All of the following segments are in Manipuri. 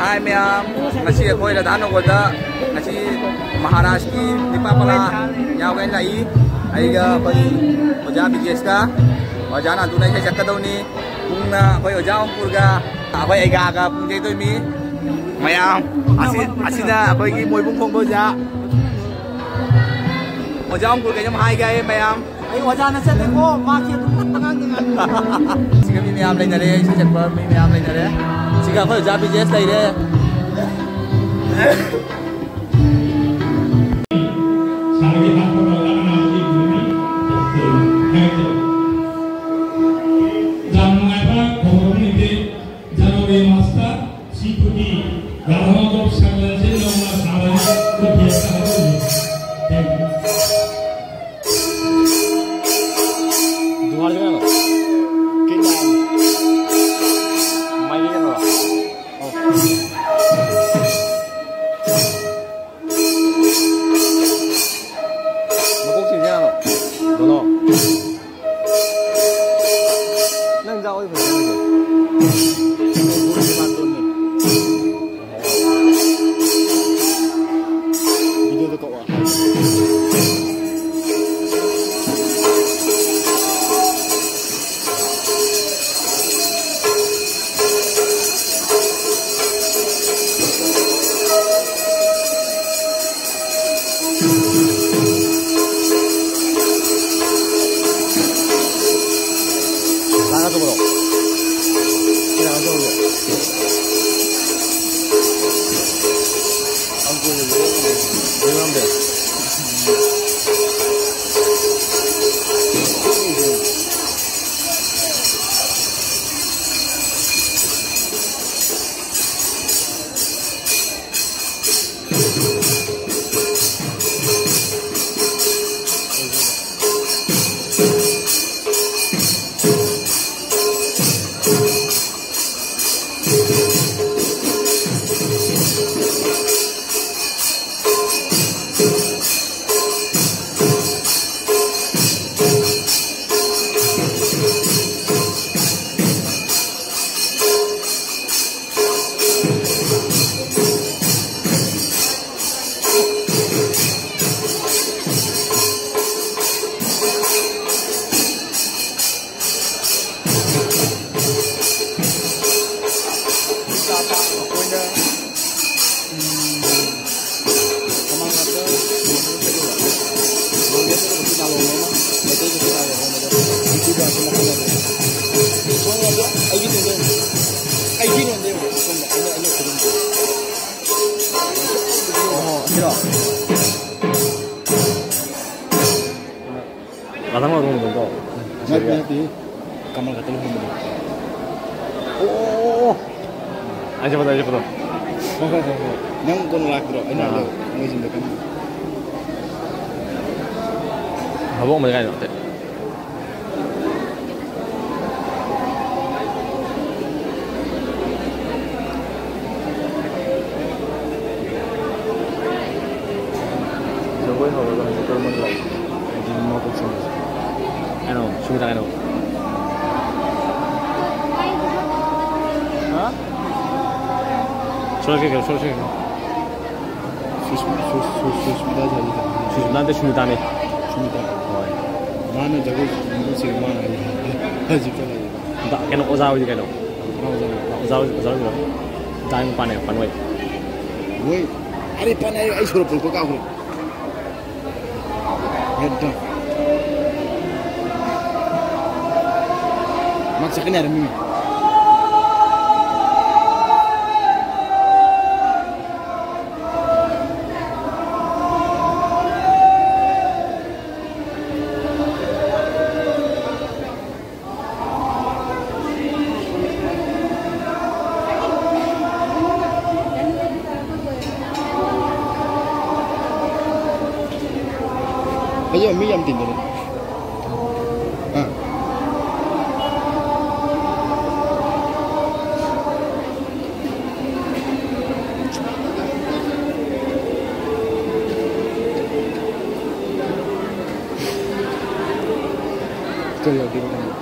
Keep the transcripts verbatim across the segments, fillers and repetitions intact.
ꯍꯥꯏ ꯃꯌꯥꯝ, ꯉꯁꯤ ꯑꯩꯈꯣꯏ ꯔꯥꯙꯥꯅꯒꯔꯗ ꯉꯁꯤ ꯃꯍꯥꯔꯥꯖꯀꯤ ꯅꯤꯄꯥ ꯄꯂꯥ ꯌꯥꯎꯒꯦꯅ ꯂꯥꯛꯏ꯫ ꯑꯩꯒ ꯑꯩꯈꯣꯏ ꯑꯣꯖꯥ ꯕꯤꯖꯦꯁꯀ, ꯑꯣꯖꯥ ꯅꯥꯟꯗꯨꯅ ꯏꯁꯩ ꯁꯛꯀꯗꯧꯅꯤ꯫ ꯄꯨꯡꯅ ꯑꯩꯈꯣꯏ ꯑꯣꯖꯥ ꯑꯣꯡꯀꯨꯔꯒ ꯑꯩꯈꯣꯏ ꯑꯩꯒꯥꯒ ꯄꯨꯡ ꯌꯩꯗꯣꯏꯅꯤ꯫ ꯃꯌꯥꯝ, ꯑꯁꯤ, ꯑꯁꯤꯅ ꯑꯩꯈꯣꯏꯒꯤ ꯃꯣꯏꯕꯨꯡ ꯈꯣꯡꯕ ꯑꯣꯖꯥ꯫ ꯑꯣꯖꯥ ꯑꯣꯡꯀꯨꯔ ꯀꯩꯅꯣꯝ ꯍꯥꯏꯒꯦ ꯍꯥꯏꯌꯦ ꯃꯌꯥꯝ꯫ ꯑꯩ ꯑꯣꯖꯥꯅ ꯆꯠꯂꯦꯀꯣ, ꯃꯥꯁꯦ ꯑꯗꯨꯝ ꯈꯛꯇ ꯉꯥꯡꯗ ꯉꯥꯡꯗ꯫ ꯁꯤꯒ ꯃꯤ ꯃꯌꯥꯝ ꯂꯩꯅꯔꯦ, ꯏꯁꯩ ꯁꯛꯄ ꯃꯤ ꯃꯌꯥꯝ ꯂꯩꯅꯔꯦ꯫ ꯁꯤꯒ ꯑꯩꯈꯣꯏ ꯑꯣꯖꯥ ꯕꯤꯖꯦꯁ ꯂꯩꯔꯦ꯫ ꯌꯥꯝ ꯅꯨꯡꯉꯥꯏꯕ ꯊꯧꯔꯝ ꯑꯃꯅꯤ꯫ ꯖꯅꯋꯥꯔꯤ ꯃꯥꯁꯇ ꯁꯤꯄꯨꯒꯤ ꯔꯥꯙꯥꯃꯥꯙꯕ ꯁꯪꯒ꯭ꯔꯍꯁꯦ ꯅꯧꯅ ꯁꯥꯕꯅꯤ꯫ Thank you. ꯗꯨꯍꯥꯔ ꯖꯒꯥꯗꯣ? ꯀꯩꯅꯣ? ꯃꯥꯏꯒꯤ ꯀꯩꯅꯣꯔꯣ? ꯑꯣ꯫ ꯃꯀꯣꯛ ꯆꯤꯡꯁꯦ ꯀꯅꯥꯅꯣ? ꯗꯣꯅꯣ꯫ ꯅꯪ ꯖꯥ ꯑꯣꯏ ꯐꯖꯅ ꯂꯩ꯫ ꯚꯤꯗꯤꯑꯣꯗ ꯀꯛꯑꯣ꯫ ꯂꯥꯛꯑꯒ ꯇꯧꯕ꯭ꯔꯣ? ꯁꯤ ꯂꯥꯛꯑꯒ ꯇꯧꯕ꯭ꯔꯣ? ꯌꯥꯝ ꯀꯨꯏꯅ ꯌꯦꯡꯉꯝꯗꯦ꯫ ꯎꯝ, ꯀꯃꯥꯟ ꯉꯥꯛꯇ ꯂꯨꯍꯣꯡꯕꯗ ꯆꯠꯂꯨꯕ꯫ ꯂꯨꯍꯣꯡꯕꯗ ꯆꯠꯂꯨꯕ ꯐꯤꯅꯥ ꯂꯨꯍꯣꯡꯕ ꯑꯃ, ꯃꯩꯇꯩꯒꯤ ꯐꯤꯅꯥ ꯂꯨꯍꯣꯡꯕꯗ ꯅꯨꯄꯤꯗ ꯑꯁꯨꯝ ꯃꯈꯜ ꯂꯩꯔꯦ꯫ ꯁꯣꯝꯗ ꯑꯩꯒꯤ ꯂꯣꯟꯗ ꯌꯦꯡꯉꯣ꯫ ꯑꯩꯒꯤ ꯂꯣꯟꯗ ꯌꯦꯡꯉꯣ꯫ ꯁꯣꯝꯗ ꯑꯩꯅ, ꯑꯩꯅ ꯈꯨꯗꯣꯡ ꯆꯥꯏ꯫ ꯑꯣ, ꯁꯤꯔꯣ? ꯉꯥꯛꯇꯪ ꯂꯧꯔ ꯂꯨꯍꯣꯡꯕꯗꯣ? ꯅꯠꯇꯦ, ꯅꯠꯇꯦ꯫ ꯀꯃꯜ ꯈꯛꯇ ꯂꯨꯍꯣꯡꯕꯗꯣ꯫ ꯑꯣ, ꯑꯣ, ꯑꯣ, ꯑꯣ꯫ ꯑꯩꯁꯦ ꯐꯣꯇꯣ, ꯑꯩꯁꯦ ꯐꯣꯇꯣ꯫ ꯍꯣꯏ, ꯍꯣꯏ, ꯍꯣꯏ, ꯍꯣꯏ꯫ ꯅꯪ ꯀꯣꯟꯅ ꯂꯥꯛꯄꯗꯣ ꯑꯩꯅ ꯑꯥ꯫ ꯍꯥꯏꯗꯣ ꯃꯣꯏꯁꯤꯡꯗꯣ ꯀꯩꯅꯣ꯫ ꯍꯥꯕꯣꯛ ꯑꯃꯗꯤ ꯀꯥꯏꯗꯅꯣ? ꯖꯒꯣꯏ ꯍꯧꯔꯒ ꯍꯧꯖꯤꯛ ꯀꯔꯝꯕ ꯂꯥꯛꯏ? ꯍꯥꯏꯗꯤ ꯃꯀꯣꯛ ꯆꯤꯡꯕꯁꯦ꯫ ꯀꯩꯅꯣ, ꯁꯨꯃꯤꯇꯥ ꯀꯩꯅꯣ? ꯍꯥ? ꯁꯣꯔꯠ ꯀꯩꯀꯩ, ꯁꯣꯔꯠ ꯀꯩꯀꯩ? ꯁꯨꯁ-, ꯁꯨꯁ-, ꯁꯨꯁ-, ꯁꯨꯁꯃꯤꯇꯥ ꯖꯥꯂꯤꯗ꯫ ꯁꯨꯁꯃꯤꯇꯥ ꯅꯠꯇꯦ, ꯁꯨꯃꯤꯇꯥꯅꯦ꯫ ꯁꯨꯃꯤꯇꯥ꯫ ꯍꯣꯏ꯫ ꯃꯥꯅ ꯖꯒꯣꯏ ꯃꯀꯣꯛ ꯆꯤꯡꯕ ꯃꯥꯅ ꯍꯥꯏ-, ꯍꯧꯖꯤꯛꯇ ꯂꯩꯌꯦ꯫ ꯗꯥ-, ꯀꯩꯅꯣ, ꯑꯣꯖꯥ ꯍꯣꯏꯗꯤ ꯀꯩꯅꯣ? ꯑꯣꯖꯥ ꯍꯣꯏꯗꯤ꯫ ꯑꯣꯖꯥ ꯍꯣꯏ, ꯑꯣꯖꯥ ꯍꯣꯏꯗꯤ ꯀꯩꯅꯣ? ꯗꯥ ꯄꯥꯟꯅꯦ, ꯄꯥꯟꯋꯥꯏ꯫ ꯃꯣꯏ, ꯑꯔꯦ, ꯄꯥꯟꯅꯦ, ꯑꯩ ꯁꯣꯔ ꯐꯨꯜ ꯀꯣꯛ ꯀꯥꯎꯈ꯭ꯔꯦ꯫ ꯍꯦꯠꯇ꯫ ꯃꯥ ꯆꯠꯀꯅꯤ ꯍꯥꯏꯔꯝꯃꯤ꯫ ꯑꯩꯁꯦ ꯃꯤ ꯌꯥꯝ ꯇꯤꯟꯕꯅꯦ꯫ ꯑꯥ꯫ ꯀꯔꯤ ꯌꯥꯎꯗꯣꯏꯅꯣ ꯈꯪꯗꯦ꯫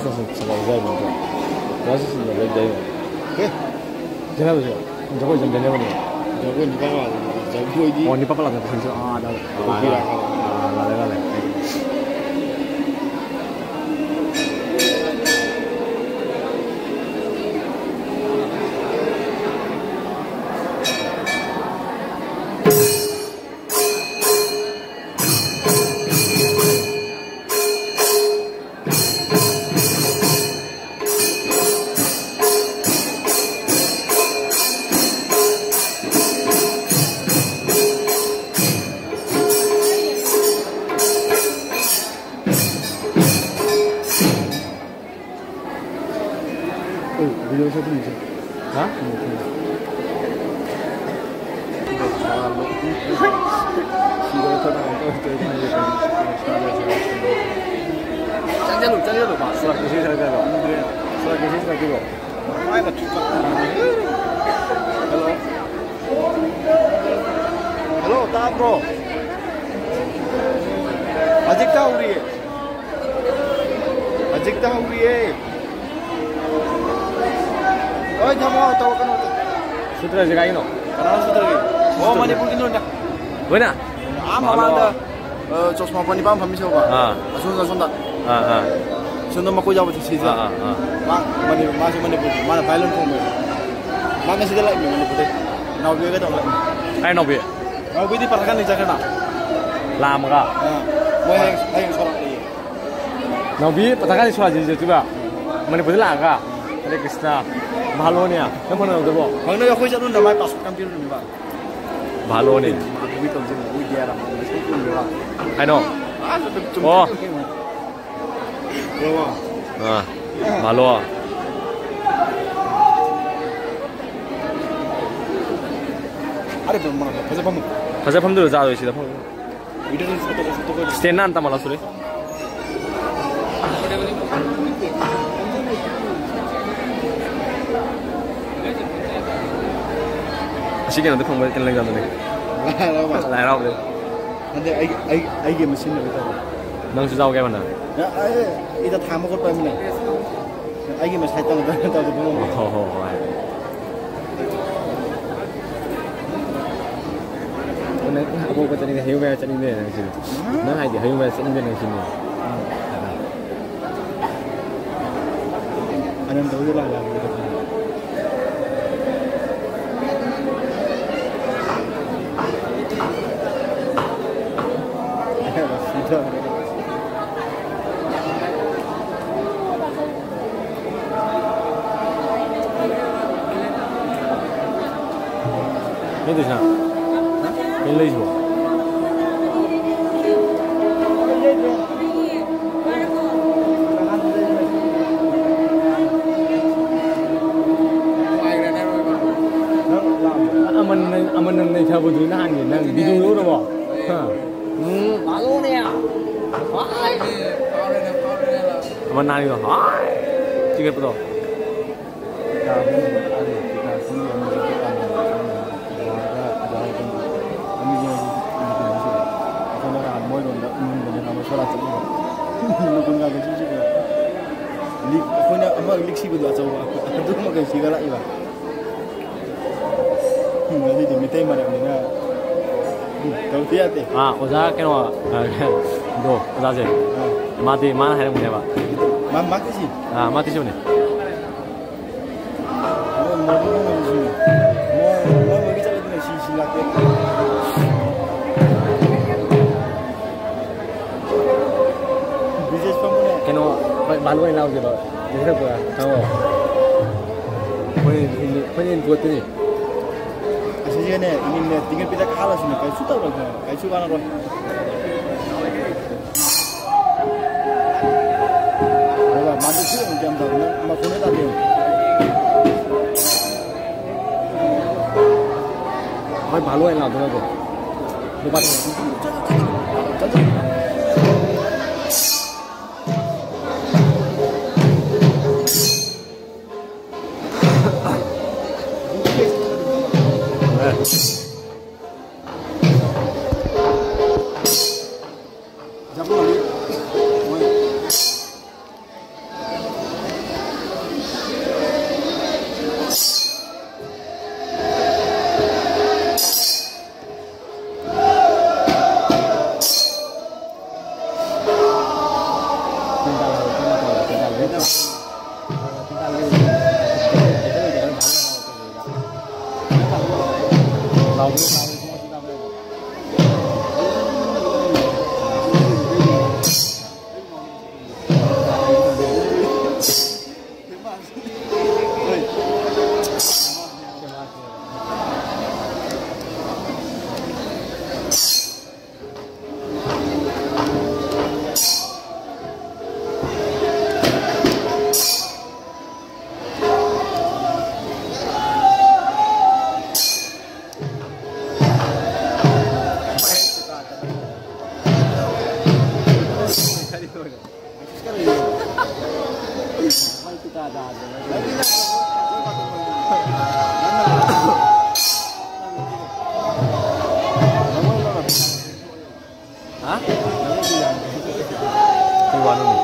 ꯁꯥꯟꯅꯕꯁꯨ ꯌꯥꯏꯕ ꯅꯠꯇ꯭ꯔꯣ? ꯀ꯭ꯂꯥꯁ ꯁꯤꯛꯁ ꯂꯣꯏ ꯌꯥꯏꯕ꯫ ꯑꯦ? ꯈꯦꯠꯅꯕꯁꯦ ꯖꯒꯣꯏ ꯆꯟꯗꯅꯦꯕꯅꯦ꯫ ꯖꯒꯣꯏ ꯅꯤꯄꯥ ꯄꯥꯜꯂꯛꯄ, ꯖꯒꯣꯏꯗꯤ ꯑꯣ, ꯅꯤꯄꯥ ꯄꯥꯜꯂꯛꯄ ꯁꯤꯡꯁꯨ ꯑꯥ, ꯑꯥ, ꯀꯣꯐꯤ ꯂꯥꯛꯑꯦ꯫ ꯂꯥꯛꯀꯗꯕ꯫ ꯑꯥ, ꯂꯥꯛꯑꯦ, ꯂꯥꯛꯑꯦ꯫ ꯑꯣ, video ꯁꯦ ꯑꯗꯨꯝ ꯌꯦꯡꯁꯦ꯫ ꯍꯥ? ꯆꯪꯁꯤꯜꯂꯨ, ꯆꯪꯁꯤꯜꯂꯨ, ꯃꯥ ꯁꯣꯔꯥꯠꯀꯤꯁꯤ ꯈꯔ ꯈꯔ ꯂꯧ꯫ ꯁꯣꯔꯥꯠꯀꯤꯁꯤ ꯈꯔ ꯄꯤꯔꯛꯑꯣ꯫ ꯍꯜꯂꯣ꯫ ꯍꯜꯂꯣ, ꯇꯥꯕ꯭ꯔꯣ? ꯍꯧꯖꯤꯛ ꯇꯥꯍꯧꯔꯤꯌꯦ꯫ ꯍꯧꯖꯤꯛ ꯇꯥꯍꯧꯔꯤꯌꯦ꯫ ꯍꯣꯏ, ꯊꯝꯃꯣ, ꯇꯧꯔꯛꯀꯅꯨ꯫ ꯁꯨꯇ꯭ꯔꯁꯦ ꯀꯥꯏꯒꯤꯅꯣ? ꯀꯅꯥꯅꯣ ꯁꯨꯇ꯭ꯔꯒꯤ? ꯑꯣ, ꯁꯨꯇ꯭ꯔꯒꯤ꯫ ꯃꯅꯤꯄꯨꯔꯒꯤꯅꯣ꯫ ꯂꯣꯏꯅ? ꯑꯥ, ꯃꯃꯥꯡꯗ, ꯃꯥꯜꯂꯣ꯫ ꯑ, ꯆꯣꯁꯃꯥ ꯄꯣꯠ ꯅꯤꯄꯥꯟ ꯐꯝꯃꯤ ꯁꯤꯕꯣ꯫ ꯑꯥ꯫ ꯑꯁꯣꯝꯗ, ꯑꯁꯣꯝꯗ꯫ ꯑꯥ, ꯑꯥ꯫ ꯁꯣꯝꯗ ꯃꯀꯣꯏ ꯌꯥꯎꯕ ꯁꯤꯁꯦ꯫ ꯑꯥ, ꯑꯥ, ꯑꯥ꯫ ꯃꯥ, ꯃꯅꯤ-, ꯃꯥꯁꯨ ꯃꯅꯤꯄꯨꯔꯒꯤ꯫ ꯃꯥꯅ violin ꯈꯣꯡꯕ꯫ ꯃꯥ ꯉꯁꯤꯗ ꯂꯥꯛꯏꯅꯦ ꯃꯅꯤꯄꯨꯔꯗꯩ꯫ ꯅꯥꯎꯕꯤꯒ ꯇꯧꯔꯒ ꯂꯥꯛꯏꯅꯦ꯫ ꯀꯥꯏ ꯅꯥꯎꯕꯤ? ꯅꯥꯎꯕꯤꯗꯤ ꯄꯔꯊꯥꯀꯥꯟꯗꯤ ꯆꯠꯈ꯭ꯔꯦꯅ꯫ ꯂꯥꯛꯑꯝꯃꯒ? ꯑꯥ꯫ ꯃꯣꯏ ꯍꯌꯦꯡ, ꯍꯌꯦꯡ ꯁꯣꯔꯥꯠ ꯂꯩꯌꯦ꯫ ꯅꯥꯎꯕꯤ ꯄꯔꯊꯥꯀꯥꯟꯗꯤ ꯁꯣꯔꯥꯠ ꯌꯦꯡ ꯆꯠꯇꯣꯏꯕ? ꯃꯅꯤꯄꯨꯔꯗ ꯂꯥꯛꯑꯒ? ꯍꯔꯦ ꯀ꯭ꯔꯤꯁꯅ꯫ ꯚꯥꯂꯣꯅꯦ꯫ ꯅꯪ ꯐꯣꯟ ꯅꯝꯕꯔꯗꯨꯕꯣ? ꯐꯪꯅꯕ ꯑꯩꯈꯣꯏ ꯆꯠꯂꯨꯅ ꯃꯥꯏ ꯄꯥꯁꯄꯣꯔꯠ ꯀꯝ ꯄꯤꯔꯨꯅꯦꯕ꯫ ꯚꯥꯂꯣꯅꯦ꯫ ꯃꯥ ꯇꯧꯕꯤ ꯇꯧꯁꯤꯟ ꯑꯣꯏꯗꯦ ꯍꯥꯏꯔ ꯃꯥ ꯃꯁꯛ ꯎꯔꯦꯕ꯫ ꯍꯥꯏꯅꯣ? ꯑꯥ, ꯆꯠꯇ-, ꯆꯨꯝ-, ꯑꯣ꯫ ꯆꯠꯇ-, ꯆꯠꯇ-, ꯆꯠꯇ-, ꯑꯥ, ꯃꯥꯜꯂꯣ꯫ ꯑꯔꯦ, ꯐꯖ ꯐꯝꯃꯨ꯫ ꯐꯖ ꯐꯝꯗꯨꯔ ꯆꯥꯗꯣꯏ ꯁꯤꯗ ꯐꯝꯃꯨ꯫ ꯏꯁꯇꯦꯟ ꯅꯥꯟ ꯇꯝꯃ ꯂꯥꯛꯁꯨꯔꯦ꯫ ꯑꯁꯤ ꯀꯩꯅꯣꯗ ꯐꯪꯕ ꯀꯩꯅꯣ ꯂꯩꯖꯥꯠꯅꯣꯅꯦ꯫ ꯂꯥꯏ ꯍꯔꯥꯎꯕ꯫ ꯂꯥꯏ ꯍꯔꯥꯎꯕꯗ꯫ ꯅꯠꯇꯦ, ꯑꯩꯒꯤ, ꯑꯩ, ꯑꯩꯒꯤ ꯑꯃ ꯁꯤꯖꯤꯟꯅꯒꯦ ꯇꯧꯕ꯫ ꯅꯪꯁꯨ ꯌꯥꯎꯒꯦ ꯍꯥꯏꯕ ꯅꯪ? ꯑ, ꯑꯩ, ꯑꯩꯗ ꯊꯥꯡꯕ ꯈꯣꯠꯄ ꯍꯥꯏꯕꯅꯦ꯫ ꯑꯩꯒꯤ ꯃꯁꯥꯏ ꯇꯧꯗ ꯇꯧꯗꯕ ꯉꯝꯃꯣꯏ꯫ ꯍꯣ, ꯍꯣ, ꯍꯣꯏ꯫ ꯅꯪ ꯑꯄꯣꯛꯄ ꯆꯠꯅꯤꯡꯗꯦ, ꯍꯌꯨꯝ ꯃꯌꯥ ꯆꯠꯅꯤꯡꯗꯦ ꯅꯪ ꯁꯤꯗꯤ꯫ ꯅꯪ ꯍꯥꯏꯗꯤ ꯍꯌꯨꯝ ꯃꯌꯥ ꯆꯠꯅꯤꯡꯗꯦ ꯅꯪ ꯁꯤꯅꯤ꯫ ꯑꯅꯟꯗ ꯍꯣꯏꯗ ꯂꯥꯛꯑꯒꯦ꯫ ꯀꯩꯗꯧꯁꯤꯅ? ꯀꯩ ꯂꯩꯁꯤꯕꯣ? ꯑꯃꯟ ꯅꯪ, ꯑꯃꯟ ꯅꯪ ꯅꯩꯊꯕꯗꯨ ꯅꯍꯥꯟꯒꯤ ꯅꯪ ꯚꯤꯗꯤꯑꯣ ꯂꯧꯔꯕꯣ? ꯍꯥ? ꯎꯝ, ꯄꯥꯜꯂꯣꯅꯦ꯫ ꯑꯃꯟ ꯅꯍꯥꯟꯒꯤꯗꯣ, ꯍꯥꯏ! ꯆꯤꯡꯈꯠꯄꯗꯣ꯫ ꯑꯩꯈꯣꯏꯅ ꯅꯍꯥꯟ ꯃꯣꯏꯔꯣꯝꯗ ꯎꯃꯟꯕꯅꯦ ꯈꯪꯕ꯭ꯔꯥ? ꯁꯣꯔꯥꯠ ꯆꯠꯂꯨꯕ꯫ ꯅꯀꯨꯟꯒ ꯀꯩꯁꯨ ꯆꯠꯂꯨꯕ꯫ ꯂꯤꯛ, ꯑꯩꯈꯣꯏꯅ ꯑꯃ ꯂꯤꯛ ꯁꯤꯕꯗꯣ ꯑꯆꯧꯕ, ꯑꯗꯨꯃꯈꯩ ꯁꯤꯒꯠꯂꯛꯏꯕ꯫ ꯎꯝ, ꯑꯗꯨꯗꯤ ꯃꯤꯇꯩ ꯃꯔꯛꯅꯤꯅ, ꯎꯝ, ꯇꯧꯗ ꯌꯥꯗꯦ꯫ ꯑꯥ, ꯑꯣꯖꯥ ꯀꯩꯅꯣ, ꯑ, ꯗꯣ, ꯑꯣꯖꯥꯁꯦ꯫ ꯑꯥ꯫ ꯃꯥꯗꯤ, ꯃꯥꯅ ꯍꯥꯏꯔꯝꯒꯅꯦꯕ꯫ ꯃꯥ, ꯃꯥ ꯀꯩꯁꯤ? ꯑꯥ, ꯃꯥ ꯇꯤꯁꯨꯅꯦ꯫ ꯃꯣꯏ ꯃꯣꯔꯅꯤꯡ ꯑꯃꯗꯁꯨ ꯃꯣꯏ, ꯃꯣꯏ ꯃꯣꯏꯒꯤ ꯆꯠꯂꯗꯤ ꯁꯤ, ꯁꯤ ꯂꯥꯛꯇꯦ꯫ ꯕ꯭ꯔꯤꯖꯦꯁ ꯐꯝꯕꯅꯦ꯫ ꯀꯩꯅꯣ, ꯍꯣꯏ, ꯕꯥꯂꯨ ꯑꯣꯏꯅ ꯂꯥꯎꯁꯦꯕ꯫ ꯂꯩꯁꯤꯜꯂꯛꯄ꯭ꯔꯥ? ꯈꯪꯉꯣ꯫ ꯑꯩꯈꯣꯏ, ꯑꯩꯈꯣꯏꯅ ꯍꯦꯟꯅ ꯄꯣꯠꯇꯨꯅꯤ꯫ ꯑꯁꯤꯁꯤꯒꯅꯦ, ꯏꯃꯤꯟꯅꯦ, ꯇꯤꯀꯦꯠ ꯄꯤꯗ ꯀꯥꯍꯜꯂꯁꯨꯅꯦ, ꯀꯩꯁꯨ ꯇꯧꯔꯣꯏ, ꯈꯪꯉꯣ꯫ ꯀꯩꯁꯨ ꯀꯥꯟꯅꯔꯣꯏ꯫ ꯑꯗꯨꯒ ꯃꯥꯗꯤ ꯁꯤ ꯑꯃꯨꯛ ꯀꯌꯥꯝ ꯇꯧꯗꯅ ꯃꯈꯣꯟꯗ ꯇꯥꯗꯦ꯫ ꯍꯣꯏ, ꯚꯥꯂꯨ ꯑꯣꯏꯅ ꯂꯥꯛꯇꯣꯏꯅꯀꯣ꯫ ꯂꯨꯄꯥ ꯍꯥ? ꯀꯩ ꯋꯥꯅꯣꯅꯦ?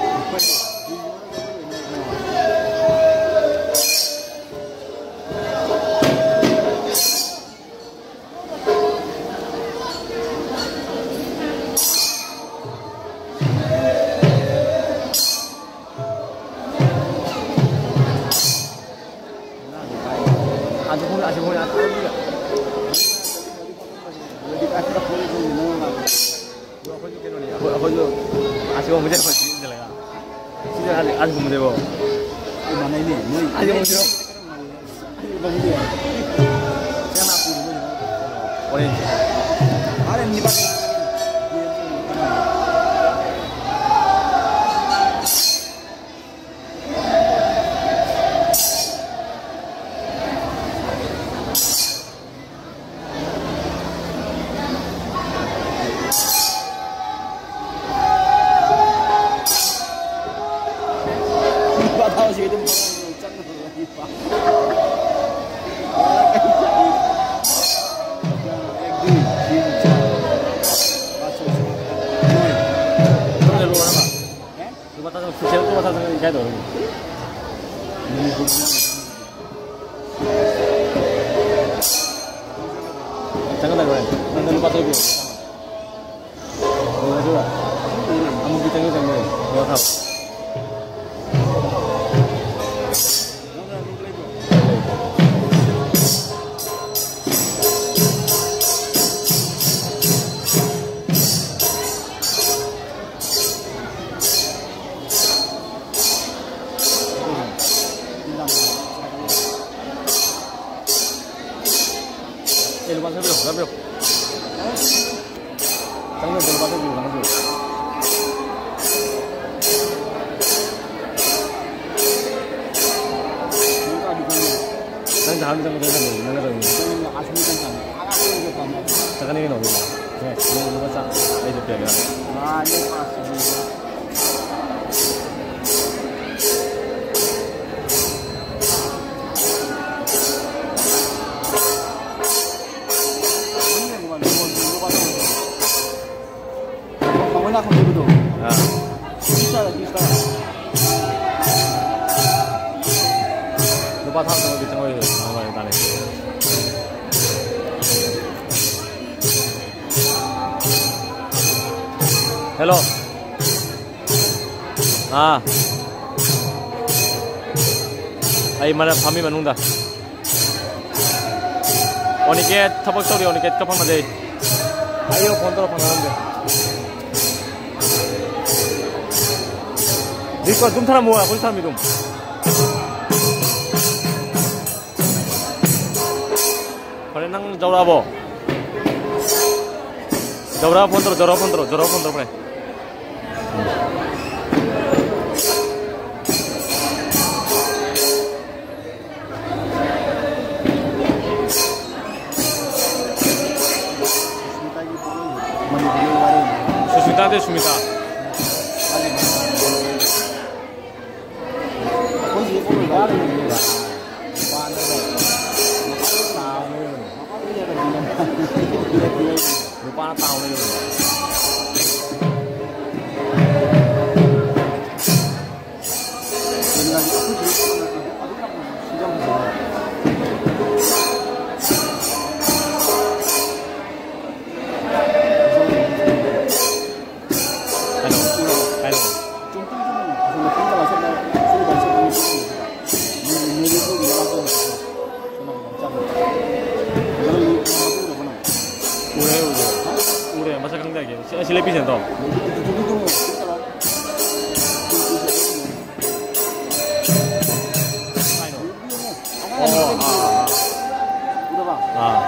ꯑꯩꯈꯣꯏꯁꯨ ꯀꯩꯅꯣꯅꯦ, ꯑꯩꯈꯣꯏ, ꯑꯩꯈꯣꯏꯁꯨ ꯑꯁꯤꯒꯨꯝꯕꯁꯦ ꯑꯩꯈꯣꯏ ꯁꯤꯖꯤꯟꯅꯔꯒ, ꯁꯤꯖꯤꯟꯅꯔꯒ ꯑꯁꯤꯒꯨꯝꯕꯁꯦꯀꯣ꯫ ꯃꯥꯟꯅꯩꯅꯦ, ꯅꯣꯏ ꯑꯁꯤꯒꯨꯝꯕꯁꯦ꯫ ꯑꯣꯔꯦꯟꯖ꯫ ꯂꯨꯄꯥ ꯆꯥꯇ꯭ꯔꯨꯛ, ꯁꯣꯁꯦꯜ ꯂꯨꯄꯥ ꯆꯥꯇ꯭ꯔꯨꯛ ꯏꯀꯥꯏꯗꯧꯔꯕꯅꯤ꯫ ꯆꯪꯒꯗ꯭ꯔꯥ ꯍꯣꯔꯦꯟ? ꯅꯪ ꯂꯨꯄꯥ ꯆꯥꯇ꯭ꯔꯨꯛ ꯄꯤꯔꯛꯑꯣ꯫ ꯂꯣꯏꯔꯗꯣꯏꯔꯥ? ꯑꯃꯨꯛꯇꯤ ꯆꯪꯒꯦ ꯆꯪꯒꯦ꯫ ꯂꯣꯏꯔ ꯊꯥꯔꯛꯑꯣ꯫ ꯆꯪꯕꯤꯌꯨ, ꯆꯪꯕꯤꯌꯨ꯫ ꯆꯪꯕꯤꯌꯨ, ꯂꯨꯄꯥ ꯆꯪꯕꯤꯌꯨ, ꯆꯪꯕꯤꯌꯨ꯫ ꯅꯪ ꯆꯪꯕꯤꯌꯨ, ꯅꯪ ꯆꯪꯕꯤꯌꯨ, ꯅꯪ ꯆꯪꯕꯤꯌꯨ꯫ ꯆꯪꯒꯅꯤ ꯀꯩꯅꯣ, ꯑꯗꯨꯗꯤ꯫ ꯁꯦ, ꯅꯪ ꯂꯨꯄꯥ ꯆꯥ-, ꯑꯩꯁꯨ ꯄꯤꯔꯒꯦ꯫ ꯑꯥ꯫ ꯂꯨꯄꯥ ꯊꯥ ꯇꯔꯨꯛꯀꯤ ꯆꯪꯉꯣꯏ ꯍꯥꯏꯕ ꯇꯥꯔꯦ꯫ ꯍꯦꯜꯂꯣ꯫ ꯑꯥ꯫ ꯑꯩ ꯃꯔꯛ ꯐꯝꯃꯤ ꯃꯅꯨꯡꯗ꯫ ꯑꯣꯅꯤꯀꯦꯠ ꯊꯕꯛ ꯇꯧꯔꯤ, ꯑꯣꯅꯤꯀꯦꯠꯀ ꯐꯪꯅꯗꯦ꯫ ꯑꯩ ꯐꯣꯟ ꯇꯧꯔ ꯐꯪꯅꯔꯝꯗꯦ꯫ ꯔꯤꯀꯣ ꯑꯗꯨꯝ ꯊꯝꯃꯣ, ꯑꯩꯈꯣꯏ ꯊꯝꯃꯤ ꯑꯗꯨꯝ꯫ ꯐꯔꯦ, ꯅꯪ ꯖꯧꯔꯛꯑꯕꯣ? ꯖꯧꯔꯛꯑ ꯐꯣꯟ ꯇꯧꯔꯣ, ꯖꯧꯔꯛꯑ ꯐꯣꯟ ꯇꯧꯔꯣ, ꯖꯧꯔꯛꯑ ꯐꯣꯟ ꯇꯧꯔꯣ, ꯐꯔꯦ꯫ ꯁꯨꯁꯃꯤꯇꯥꯗꯤ ꯁꯨꯃꯤꯇꯥ꯫ ꯅꯨꯄꯥꯅ ꯇꯥꯎ ꯂꯩꯔꯕꯅꯤ꯫ ꯍꯥꯏꯔꯛꯑꯣ, ꯍꯥꯏꯔꯛꯑꯣ꯫ ꯎꯔꯦ, ꯎꯔꯦ꯫ ꯎꯔꯦ, ꯃꯁꯛ ꯈꯪꯗꯦ꯫ ꯁꯤ, ꯁꯤ ꯂꯦꯞꯄꯤꯁꯦ ꯅꯠꯇ꯭ꯔꯣ? ꯀꯥꯏꯅꯣ? ꯑꯣ, ꯑꯥ, ꯑꯥ, ꯑꯥ꯫ ꯑꯥ꯫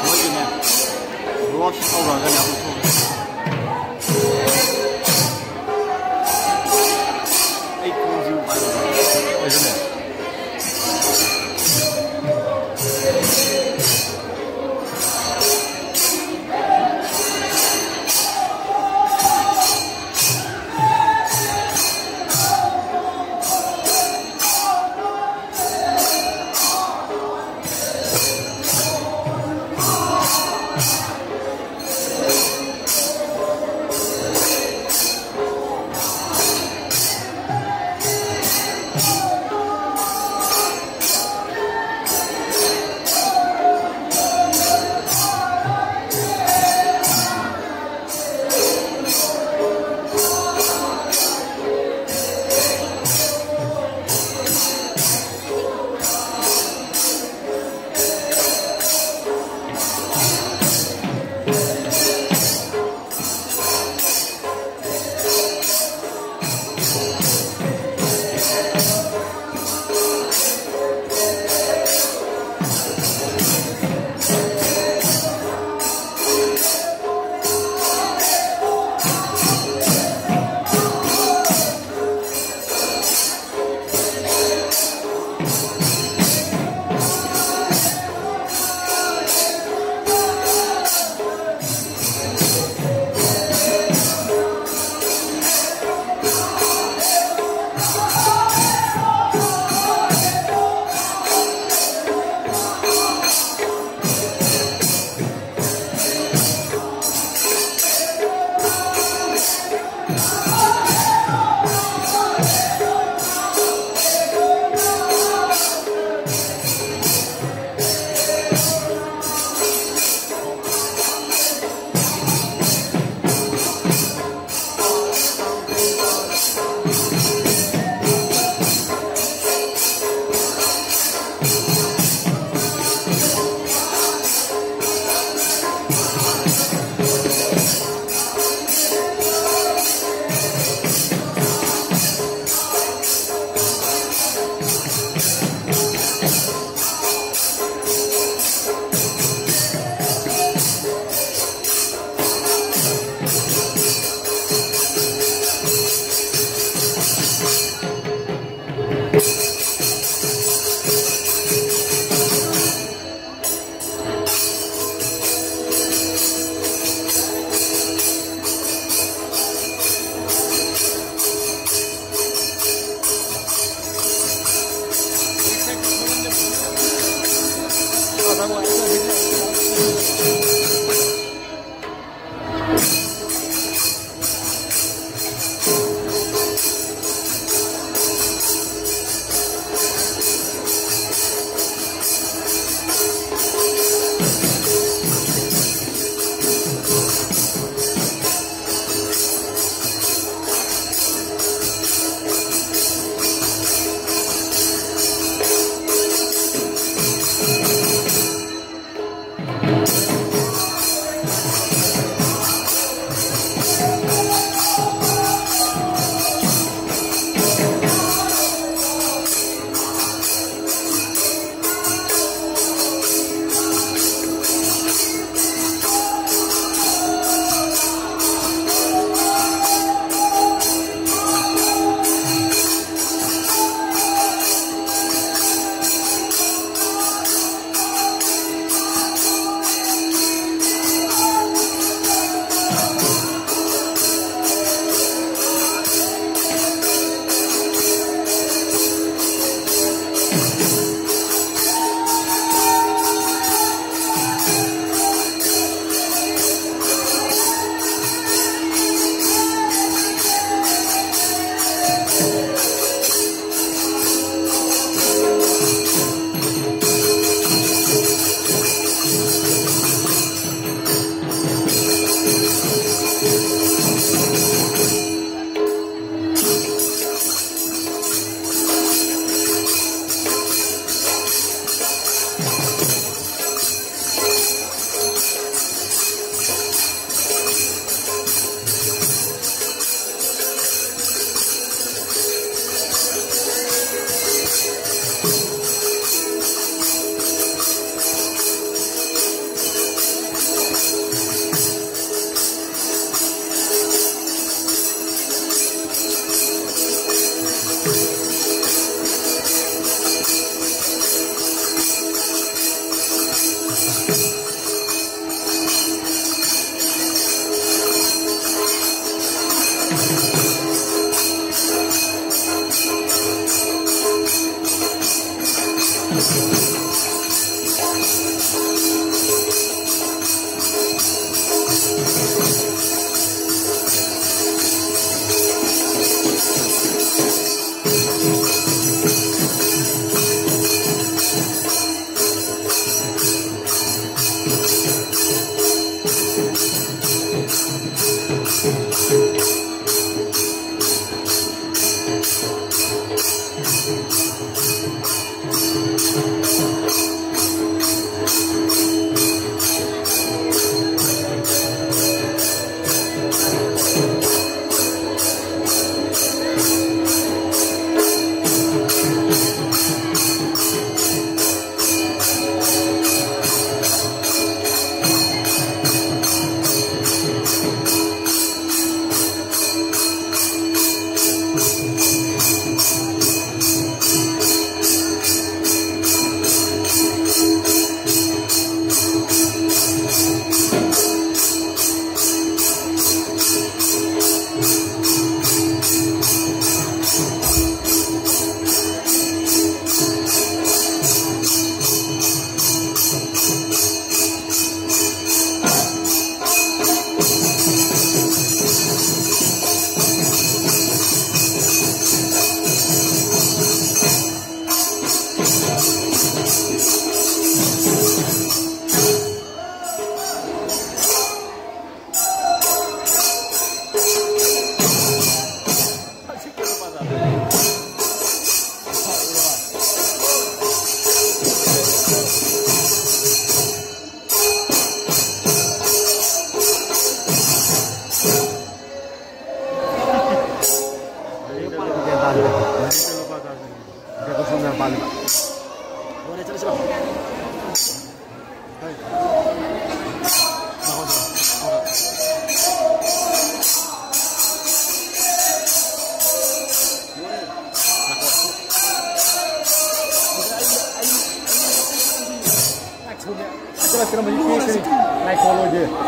ꯃꯣꯏꯒꯤꯅꯦ, ꯔꯣꯁ ꯇꯧꯔꯒꯅꯦ ꯑꯃꯨꯛ ꯊꯣꯛꯑꯦ꯫ ꯑꯩ ꯈꯣꯡꯖꯤꯕꯨ ꯄꯥꯏꯕ ꯑꯣꯏꯔꯝꯃꯦ꯫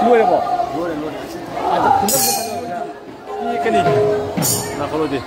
ꯂꯣꯏꯔꯕꯣ? ꯂꯣꯏꯔꯦ, ꯂꯣꯏꯔꯦ꯫ ꯄꯤꯛꯀꯅꯤ꯫ ꯂꯥꯛꯈꯠꯂꯣꯗꯤ꯫